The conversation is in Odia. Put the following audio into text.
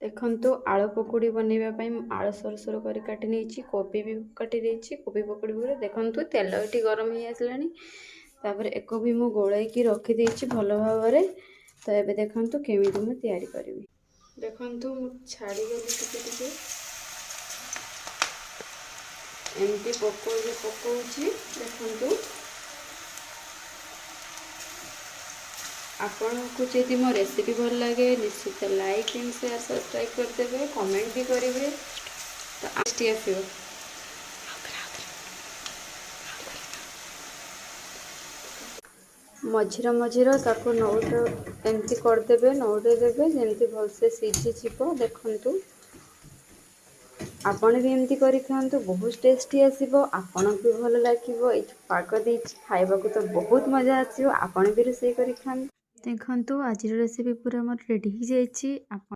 ଦେଖନ୍ତୁ, ଆଳୁ ପକୋଡ଼ି ବନେଇବା ପାଇଁ ମୁଁ ଆଳୁ ସରୁ ସରୁ କରି କାଟି ନେଇଛି, କୋବି ବି କାଟି ଦେଇଛି। କୋବି ପକୋଡ଼ି ପରେ ଦେଖନ୍ତୁ, ତେଲ ଏଠି ଗରମ ହେଇ ଆସିଲାଣି। ତାପରେ ଏକୁ ବି ମୁଁ ଗୋଳେଇକି ରଖିଦେଇଛି ଭଲ ଭାବରେ। ତ ଏବେ ଦେଖନ୍ତୁ କେମିତି ମୁଁ ତିଆରି କରିବି। ଦେଖନ୍ତୁ, ମୁଁ ଛାଡ଼ିଗଲି ଟିକେ ଟିକେ। ଏମିତି ପକୋଡ଼ି ପକଉଛି ଦେଖନ୍ତୁ। ଆପଣଙ୍କୁ ଯଦି ମୋ ରେସିପି ଭଲ ଲାଗେ, ନିଶ୍ଚିତ ଲାଇକ୍ ଆଣ୍ଡ ସେୟାର, ସବସ୍କ୍ରାଇବ୍ କରିଦେବେ, କମେଣ୍ଟ ବି କରିବେ। ତ ଟେଷ୍ଟି ଆସିବ। ମଝିରେ ମଝିରେ ତାକୁ ନଉଟ ଏମିତି କରିଦେବେ, ନଉଟେଇ ଦେବେ, ଯେମିତି ଭଲସେ ସିଝିଯିବ। ଦେଖନ୍ତୁ, ଆପଣ ବି ଏମିତି କରି ଖାଆନ୍ତୁ, ବହୁତ ଟେଷ୍ଟି ଆସିବ, ଆପଣଙ୍କୁ ବି ଭଲ ଲାଗିବ। ଏଇ ଯେଉଁ ପାଗ ଦେଇଛି, ଖାଇବାକୁ ତ ବହୁତ ମଜା ଆସିବ। ଆପଣ ବି ରୋଷେଇ କରି ଖାଆନ୍ତୁ। ଦେଖନ୍ତୁ, ଆଜିର ରେସିପି ପୁରା ମୋର ରେଡ଼ି ହେଇଯାଇଛି। ଆପଣ